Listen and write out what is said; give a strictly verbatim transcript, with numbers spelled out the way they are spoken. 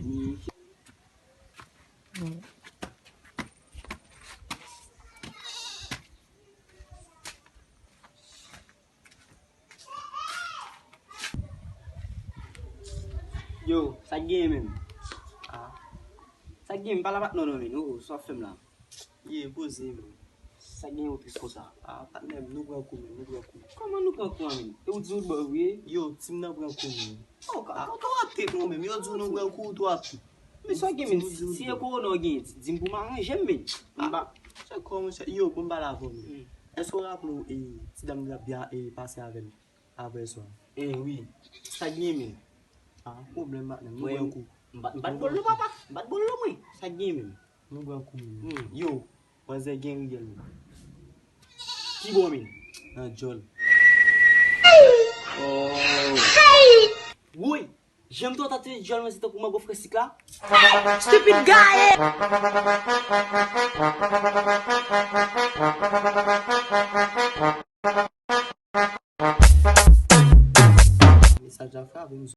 Yo, sa k genyen menm? Ah. Sa k genyen? M pa la patnè non, menm. Oh, sa w ap fè m la? Ye, poze, menm. Sa k genyen ou tris konsa? Ah, patnè m, nou pran kou, menm, nou pran kou. Kòman nou pran kou an, menm? E ou di ou t bò wi? Yo, tim nan pran kou, menm. Oh, ka, ka, ka w ap tèt non, menm. Yo di w nou pran kou, ou twò ap. Men sa k genyen, menm? Si, si e kowona w genyen, di, di m pou m aranje m, menm. M pa. Se kò, monchè. Yo, bon, m pale avè w, menm. Èske w raple w, e, ti dam nan t ap byen, e, pase avè l? Apre swa. Eh wi. Sa k genyen menm? Ah, pwoblèm patnè m. Nou pran kou. M bat, m bat bòl non, papa. M bat bòl non, mwen. Sa k genyen menm? Nou pran kou menm. Hmm. Yo, manzè gen rigèl menm. Ki bò menm? Nan djòl. Oh. Woy! Jan m twò tante djòl mwen se tankou mango fre sik la. Stupid guy!